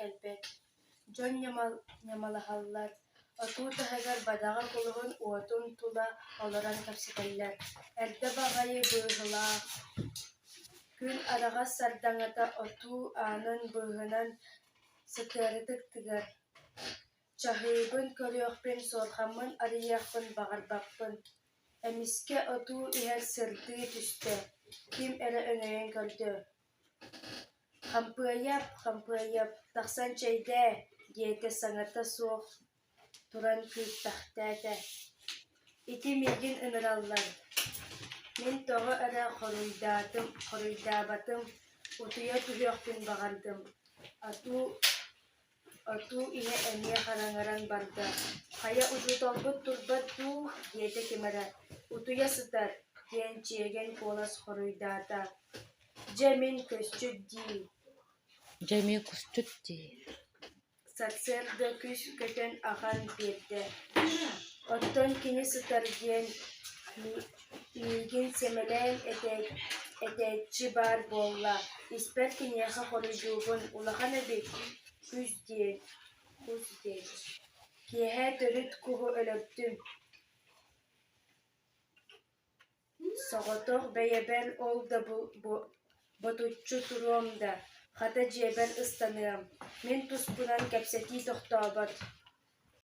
кэлбэт, дьон ньамалаһаллар, отуу таһыгар бадаҕа кулуһун уотун тула олорон кэпсэтэллэр, эрдэ баҕайы быыһылаах, күн араҕас сардаҥата отуу аанын быыһынан сытыарытык тыгар Чаһыыбын көрүөхпүн, суорҕаммын арыйыахпын баҕарбаппын. Эмискэ отуу иһэр сырдыы түстэ, ким эрэ өҥөйөн көрдө: «Хампыайап, Хампыайап, тахсан чэйдээ» диэтэ саҥата суох туран күүппэхтээтэ. «Ити миигин ыҥыраллар, мин тоҕо эрэ хоруйдаатым, хоруйдаабатым, утуйа түһүөхпүн баҕардым, атуу Отуу иһэ эмиэ хараҥаран барда, «Хайа учууталбыт турбат дуу?» диэтэ ким эрэ, «Утуйа сытар» диэн чиэгэн куолас хоруйдаата. «Дьэ мин көсчүт дии» Дьэ эмиэ кусчут дии Сарсыарда күс көтөн ахан биэрдэ, оттон кини сытар диэн миигин сэмэлээн этээччи баар буолла, испэр киниэхэ хоруйдуубун, улахан эбит, кус диэн, кус диэн Киэһэ төрүт куһу өлөрдүм, Соҕотох бэйэбэр ол да ботуччу туруом да, хата дьиэбэр ыстаныам, мин туспунан кэпсэтии тохтообот.